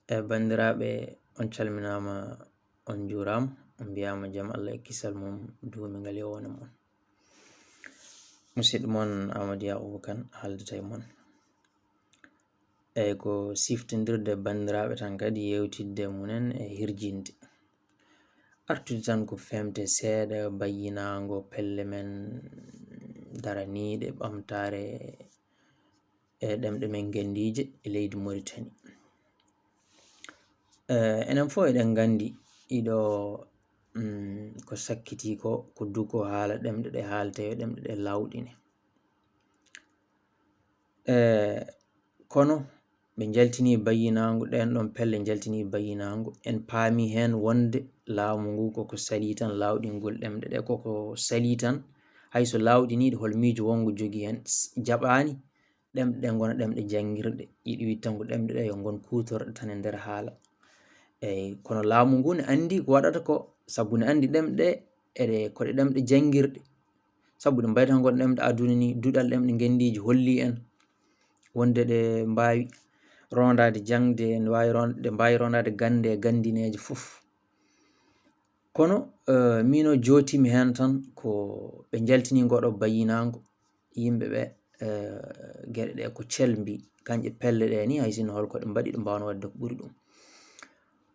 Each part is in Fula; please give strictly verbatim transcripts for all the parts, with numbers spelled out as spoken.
E banndiraaɓe, on calminaama, on njuuraama, on mbiyaama jam Allah e kisal mum duumingal yo wone mon. Musidɗo mon Amadou Yakuba Kane haaldata e mon. Eyi, ko siftindirde banndiraaɓe tan kadi, yeewtidde munen e hirjinde. Artude tan ko femte seeɗa, bayyinaango pelle men daraniiɗe ɓamtaare e ɗemɗe men ngenndiije e leydi Mauritanie. Eh, enen fof eɗen nganndi ɗiɗo, mm, ko sakkitii ko, ko duko haala ɗemɗe ɗe haalta yo ɗemɗe ɗe laawɗine. Eh, kono ɓe njaltinii bayyinaango, ɗeen ɗoon pelle njaltinii bayyinaango. En paami heen wonde laamu ngu koko salii tan laawɗingol ɗemɗe ɗe, koko salii tan hay so laawɗiniiɗe hol miijo wonngo jogii heen, s-, jaɓaani ɗemɗe ɗe ngona ɗemɗe janngirɗe. Yiɗi wiide tan ko ɗemɗe ɗe yo ngon kuutorɗe tan e nder haala. Eyi, kono laamu ngu ne anndi ko waɗata ko, sabu ne anndi ɗemɗe ɗe, eɗe, ko ɗe ɗemɗe janngirɗe. Sabu ɗe mbayi tan ko ɗemɗe aduna ni, duɗal ɗemɗe ngenndiiji holli en wonde ɗe mbaawi rondaade jaŋde, ne waawi ron-, ɗe mbaawi rondaade gannde e ganndineeje fof. Kono, eh, miin o jootimi heen tan ko ɓe njaltini ngoɗo bayyinaango yimɓe ɓe, eh, geɗe ɗe ko celmbi, kañƴe pelle ɗe ni, hay sinno holko ɗe mbaɗi, ɗe mbaawno waɗde ko ɓuri ɗum.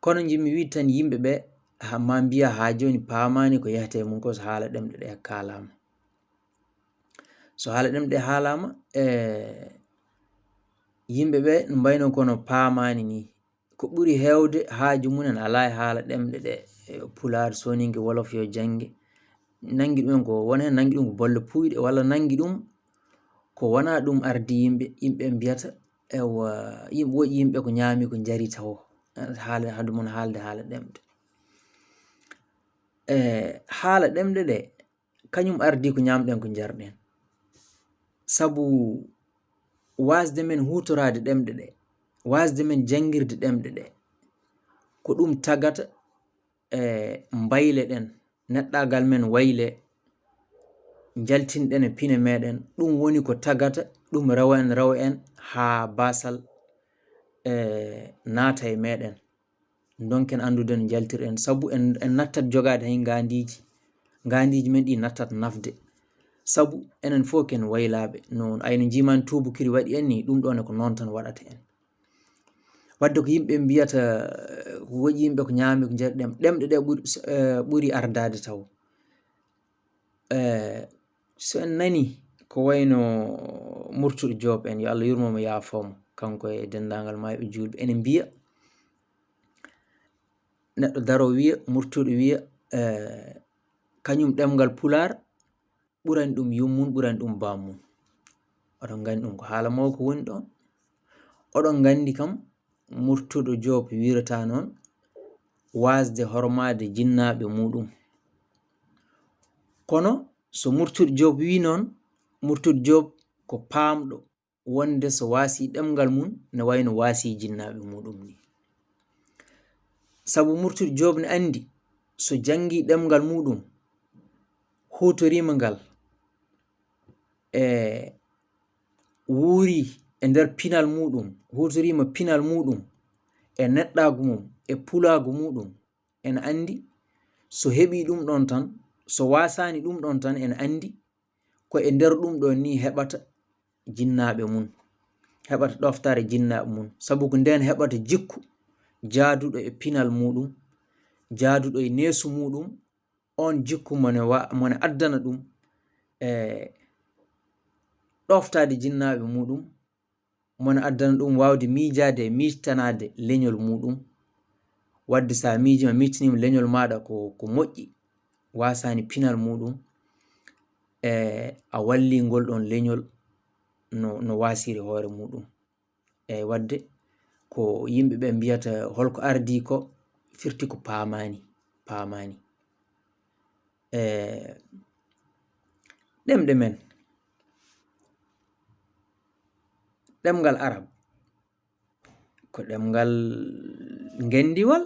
Kono njiɗmi wiide tan yimɓe ɓe, ha, ma mbiya ha jooni paamaani ko yahete e mum ko so haala ɗemɗe ɗe kaalaama. So haala ɗemɗe haalaama, eh, yimɓe ɓe no mbayno kono paamaani ni. Ko ɓuri heewde haaju mumen alaa e haala ɗemɗe ɗe, eh, Pulaar, Sooninke, Wolof yo jannge. Nanngi ɗum en ko won heen nanngi ɗum ko bolle puuyɗe, walla nanngi ɗum ko wonaa ɗum ardi yimɓe, yimɓe mbiyata, ewa, yimɓe, woƴi yimɓe ko ñaami ko njari tawo. Haala, hade mon haalde haala ɗemɗe. Eh, haala ɗemɗe ɗe, kañum ardi ko ñaamɗen ko njarɗen. Sabu waasde men huutoraade ɗemɗe ɗe, waasde men janngirde ɗemɗe ɗe, ko ɗum tagata, e mbayle ɗen, neɗɗaagal men wayle, njaltinɗen e pine meɗen, ɗum woni ko tagata, ɗum rewa en, rewa en haa baasal, e, naata e meɗen. Ndonken anndude no njaltirɗen, sabu en, en nattat jogaade hay ngaandiiji. Ngaandiiji men ɗi nattat nafde. Sabu enen fof ken waylaaɓe. No, ay no njiimaani tuubakiri waɗi en ni, ɗum ɗoon ko noon tan waɗata en. Wadde ko yimɓe mbiyata, eh, woƴi yimɓe ko ñaami ko njari ɗem-, ɗemɗe ɗe ɓuri, eh, ɓuri ardaade taw. Eh, so en nani ko wayno Murtuɗo Joob en, yo Allah yurmo mo, yaafo mo, kanko e denndaangal maayɓe juulɓe, ene mbiya, neɗɗo daro wiya, Murtuɗo wiya, eh, kañum ɗemngal Pulaar ɓurani ɗum yummum, ɓurani ɗum baammum. Oɗon nganndi ɗum ko haala mawko woni ɗon. Oɗon nganndi kam, Murtuɗo Joob wirata noon waasde hormaade jinnaaɓe muuɗum. Kono so Murtuɗo Joob wii noon, Murtuɗo Joob ko paamɗo wonde so waasii ɗemngal mum, ne wayno waasii jinnaaɓe muuɗum ni. Sabu Murtuɗo Joob ne anndi, so janngii ɗemngal muuɗum, huutoriima ngal, e wuuri e nder pinal muuɗum, huutoriima pinal muuɗum, e neɗɗaagu mum, e pulaagu muuɗum, ene anndi, so heɓii ɗum ɗoon tan, so waasaani ɗum ɗoon tan, ene anndi, ko e nder ɗum ɗoon ni heɓata jinnaaɓe mum, heɓata ɗoftare jinnaaɓe mum, sabu ko ndeen heɓata jikku jaaduɗo e pinal muuɗum, jaaduɗo e neesu muuɗum, oon jikku mo ne wa-, mo ne addana ɗum, e, ɗoftaade jinnaaɓe muuɗum, mo ne addana ɗum waawde miijaade e miijtanaade leñol muuɗum. Wadde so a miijiima, miijtaniima leñol maaɗa ko, ko moƴƴi, waasaani pinal muuɗum, e, a wallii ngol ɗoon leñol no, no waasiri hoore muuɗum. Eyi, wadde ko yimɓe ɓe mbiyata holko ardii ko, firti ko paamaani, paamaani. E, ɗemɗe men, ɗemngal Arab, ko ɗemngal ngenndiwal,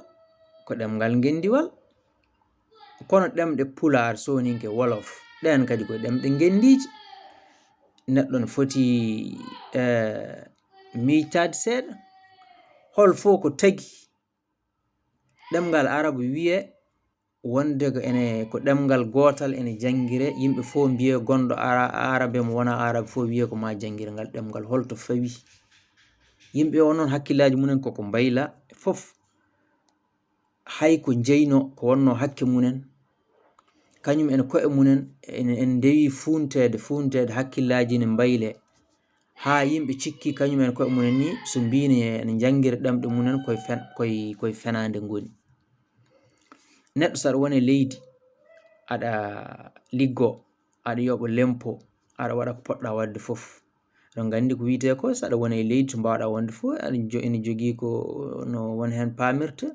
ko ɗemngal ngenndiwal, kono ɗemɗe Pulaar, Sooninke, Wolof, ɗeen kadi ko ɗemɗe ngenndiije. Neɗɗo no foti, eh, miijtaade seeɗa, Hol fof ko tagi ɗemngal Arab wiyee wonde ko ene, ko ɗemngal gootal ene janngiree, yimɓe fof mbiyee gonɗo Ara-, Arabe mo wonaa Arabe fof wiyee ko maa janngir ngal ɗemngal, hol to fawi? Yimɓe o noon hakkillaaji mumen koko mbayla fof, hay ko jeyno, ko wonno hakke mumen, kañum en koye mumen, en, en ndewi fuunteede, fuunteede hakkillaaji ne mbaylee, haa yimɓe cikki kañum en koye mumen ni, so mbiino ene njanngira ɗemɗe mumen koye fen-, koye, koye fenaande ngoni. Neɗɗo, so aɗa wona e leydi, aɗa liggoo, aɗa yoɓa lempo, aɗa waɗa ko poɗɗaa waɗde fof. Eɗen nganndi ko wiyetee ko, so aɗa wona e leydi to mbaawɗaa wonde fof, aɗa jo-, ene jogii ko no won heen paamirte,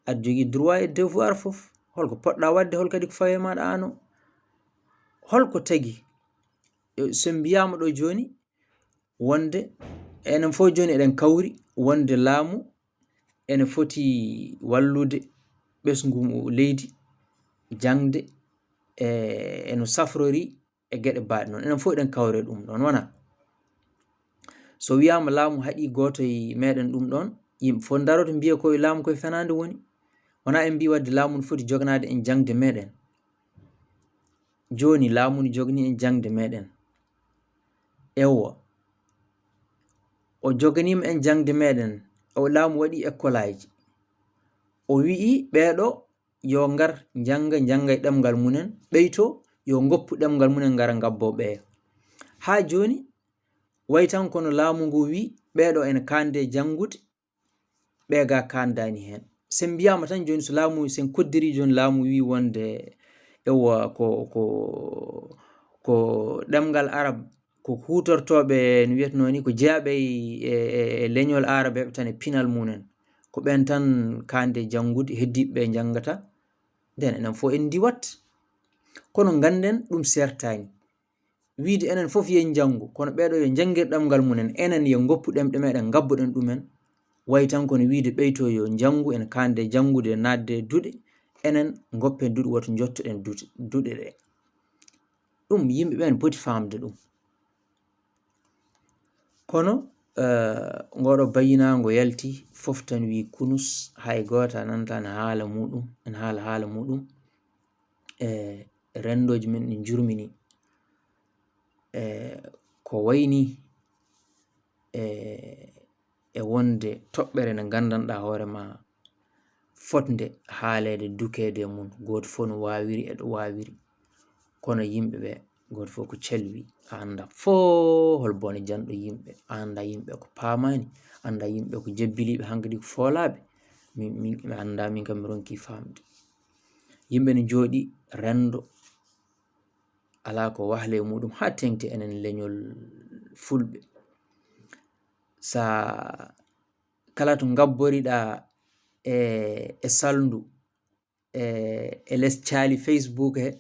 aɗa jogii droit e devoir fof. Hol ko poɗɗaa waɗde, hol kadi ko fawii e maaɗa aan o? Hol ko tagi? E, so mbiyaama ɗo jooni, wonde enen fof jooni eɗen kawri wonde laamu ene foti wallude ɓesngu mu-, leydi, jaŋde, e, e no safrori e geɗe baaɗe noon. Enen fof eɗen kawri e ɗum ɗoon, wonaa? So wiyaama laamu haɗi gooto e meɗen ɗum ɗoon, yimɓe fof ndaroto mbiya ko e laamu koye fenaande woni. Wonaa en mbii waɗde laamu no foti joganaade en jaŋde meɗen. Jooni laamu no jogani en jaŋde meɗen. Ewa. O joganiima en jaŋde meɗen. O laamu waɗi ekkolaaji. O wi'i ɓeeɗo yo ngar njannga, njannga e ɗemngal mumen, ɓeyto yo ngoppu ɗemngal mumen ngara ngabboo ɓeya. Haa jooni, way tan kono laamu ngu wi ɓeeɗo ene kaande janngude, ɓee ga kaandaani heen. Sen mbiyaama tan jooni so laamu, sen koddiri jooni laamu wi wonde ewa ko, ko, ko ɗemngal Arab, ko huutortooɓe no wiyatnoo ni, ko jeyaaɓe e, e, e leñol Arabeeɓe tan e pinal mumen. Ko ɓeen tan kaande janngude, heddiiɓe ɓe njanngata. Nden enen fof en ndiwat. Kono ngannden ɗum sertaani. Wiide enen fof yen njanngu, kono ɓeeɗo yo njanngir ɗemngal mumen, enen yo ngoppu ɗemɗe meɗen, ngabboɗen ɗumen. Way tan kono wiide ɓeyto yo njanngu, en kaande janngude, naatde e duɗe, enen ngoppen duɗe, woto njottoɗen duɗe, duɗe ɗe. Ɗum yimɓe ɓen poti faamde ɗum. Kono, eh, ngoɗo bayyinaango yalti, fof tan wi kunus, hay gooto a nanataa ene haala muɗum, ene haala haala muɗum. E renndooji men ɗi njurmini, e ko wayni, e, e wonde toɓɓere nde nganndanɗaa hoore ma fotnde haaleede, dukeede e mum, gooto fof no waawiri e ɗo waawiri. Kono yimɓe ɓe, gooto fof ko calwi. A anndaa fof hol bone janɗo yimɓe, a anndaa yimɓe ko paamaani, a anndaa yimɓe ko jebbiliiɓe, hankadi ko foolaaɓe. Min, min, mi anndaa, min kam mi ronki faamde. Yimɓe ne njooɗi renndo, alaa ko wahla e muɗum, haa teŋti enen leñol fulɓe. Sa kala to ngabboriɗaa e, e salndu, e, e les caali Facebook he,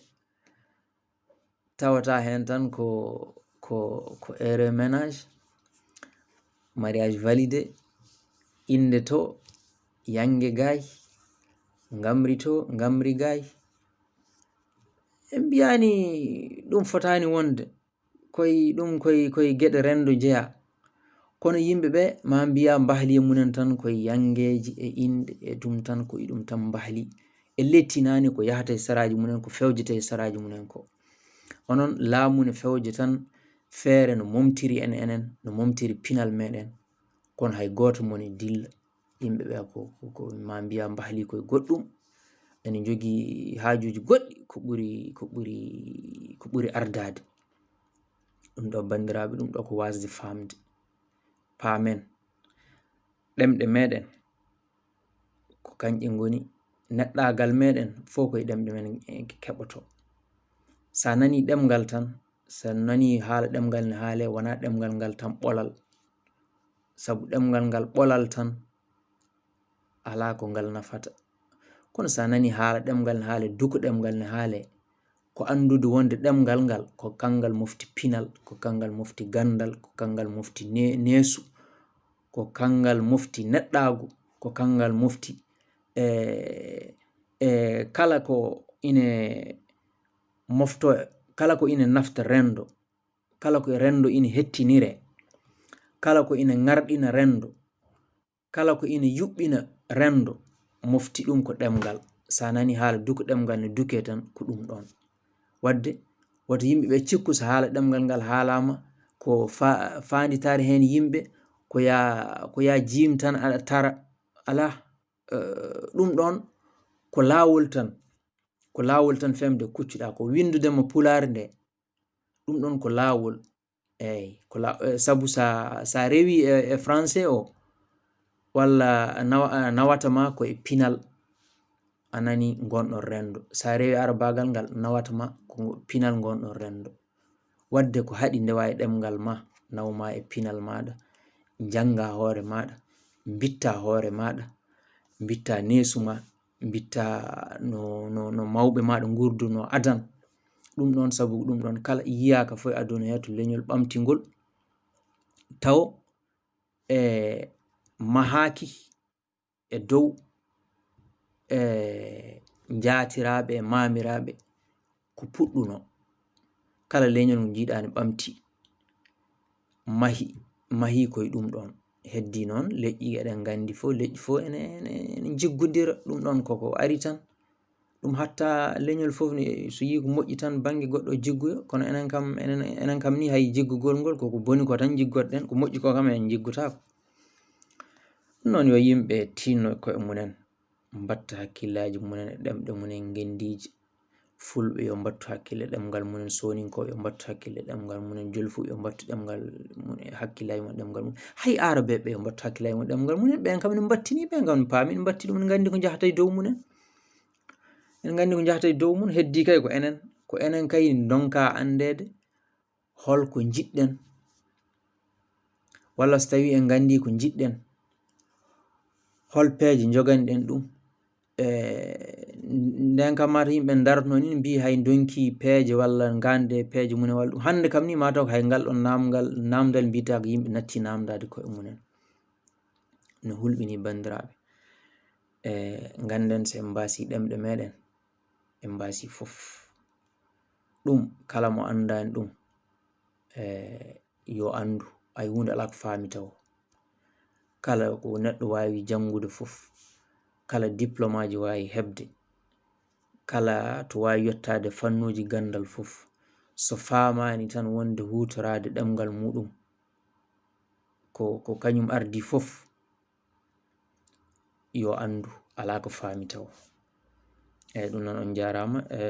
tawata heen tan ko, ko, ko heureux ménage, mariage validé, innde to, yannge gaay, ngamri to, ngamri gaay. En mbiyaani ɗum fotaani wonde, koye ɗum, koye, koye geɗe renndo jeyaa. Kono yimɓe ɓe, ma mbiya mbahli e mumen tan koye yanngeeji e innde e ɗum tan, ko e ɗum tan mbahli. E lettinaani ko yahata e saraaji mumen, ko fewjata e saraaji mumen ko. Onon, laamu ne fewja tan feere no momtiri en enen, no momtiri pinal meɗen. Kono hay gooto mon e dilla. Yimɓe ɓe ko, ko, ko ma mbiya mbahli koye goɗɗum. Ene njogii haajuuji goɗɗi ko ɓuri, ko ɓuri, ko ɓuri ardaade. Ɗum ɗo, banndiraaɓe, ɗum ɗo ko waasde faamde. Paamen. Ɗemɗe meɗen, ko kanƴe ngoni neɗɗaagal meɗen, fof koye ɗemɗe men en keɓoto. Sa nani ɗemngal tan, sa nani haala ɗemngal ne haale, wona ɗemngal ngal tan ɓolal. Sabu ɗemngal ngal ɓolal tan, alaa ko ngal nafata. Kono sa nani haala ɗemngal ne haale, duko ɗemngal ne haale, ko anndude wonde ɗemngal ngal, ko kangal mofti pinal, ko kangal mofti ganndal, ko kangal mofti ne-, neesu, ko kangal mofti neɗɗaagu, ko kangal mofti, e, e kala ko ine mofto, kala ko ine nafta renndo, kala ko renndo ine hettinire, kala ko ine ŋarɗina renndo, kala ko ina yuɓɓina renndo, mofti ɗum ko ɗemngal. So a nani haala duko ɗemngal ne dukee tan, ko ɗum ɗoon. Wadde, woto yimɓe ɓe cikku so haala ɗemngal ngal haalaama, ko fa-, faanditaare heen yimɓe, ko yaa, ko yaa jiim tan aɗa tara. Alaa, eh, ɗum ɗoon ko laawol tan. Ko laawol tan femde kuccuɗaa, ko winndude ma pulaar nde. Ɗum ɗoon ko laawol. Eey, ko la-, eh, sabu sa, sa rewi e, e français o, walla nawa-, eh, nawata ma ko e pinal, a nani, ngon ɗoon renndo. Sa rewi arabaagal ngal, nawata ma ko ngo-, pinal ngon ɗoon renndo. Wadde ko haɗi ndewa e ɗemngal ma, naw ma e pinal maaɗa, njannga hoore maaɗa, mbitta hoore maaɗa, mbitta neesu ma, mbitta no, no, no mawɓe maaɗa nguurduno adan. Ɗum ɗoon, sabu ɗum ɗoon kala yiyaaka fof e aduna he to leñol ɓamtingol, taw e mahaaki e dow e njaatiraaɓe e maamiraaɓe ko puɗɗuno. Kala leñol ngo njiiɗaani ɓamti, mahi, mahi koye ɗum ɗoon. Heddi noon leƴƴi, eɗen nganndi fof, leƴƴi fof ene, ene, ene njiggodira. Ɗum ɗoon koko ari tan. Ɗum hatta leñol fof ni, so yii ko moƴƴi tan, bannge goɗɗo jiggoyo. Kono enen kam, enen, enen kam ni, hay jiggugol ngol, koko boni ko tan njiggoɗen, ko moƴƴi ko kam en njiggotaako. Ɗum noon, yo yimɓe tinno koye mumen, mbatta hakkillaaji mumen e ɗemɗe mumen ngenndiije. Fulɓe yo mbattu hakkille ɗemngal mumen, Sooninkooɓe yo mbattu hakkille ɗemngal mumen, Jolfuɓe yo mbattu ɗemngal mumen, hakkillaaji mumen ɗemngal mumen. Hay Aarabeeɓe yo mbattu hakkillaaji mumen ɗemngal mumen. Ɓeen kam ne mbattini, ɓeen kam ne paami, ne mbatti ɗum, ne nganndi ko njahata e dow mumen. En nganndi ko njahata e dow mum, heddii kay ko enen, ko enen kay ndonkaa anndeede hol ko njiɗɗen, walla so tawii en nganndii ko njiɗɗen, hol peeje njoganiɗen ɗum. E, ndeen kam mata yimɓe ndartno ni, mbii hay ndonki peeje walla ngande peeje mum e walla ɗum. Hannde kam ni mataw ko hay ngal ɗon naamngal, naamndal mbiyataa ko yimɓe natti naamndaade koye mumen. No hulɓini banndiraaɓe. E, ngannden so en mbaasi ɗemɗe meɗen, en mbaasi fof. Ɗum, kala mo anndaani ɗum, e, yo anndu, hay huunde alaa ko faami taw. Kala ko neɗɗo waawi janngude fof, kala diplomaaji waawi heɓde, kala to waawi yottaade fannuuji ganndal fof, so faamaani tan wonde huutoraade ɗemngal muɗum, ko, ko kañum ardi fof, yo anndu, alaa ko faami taw. Eeyi, ɗum noon, on njaaraama. E,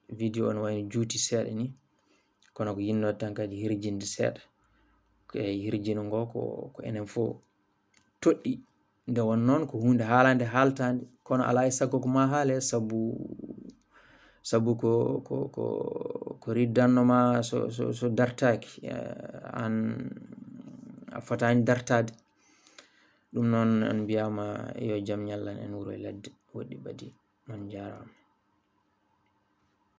vidéo on wayno juuti seeɗa ni, kono ko yinnoo tan kadi hirjinde seeɗa. E, hirjino ngo ko, ko enen fof toɗɗi. Nde won noon ko huunde haalande haaltaande, kono alaa e sago ko maa haale, sabu, sabu ko, ko, ko, ko riddanno ma so, so, so dartaaki, e, aan a fotaani dartaade. Ɗum noon, on mbiyaama yo jam ñallan en wuro e ladde, woɗɗi ɓadii. On njaaraama.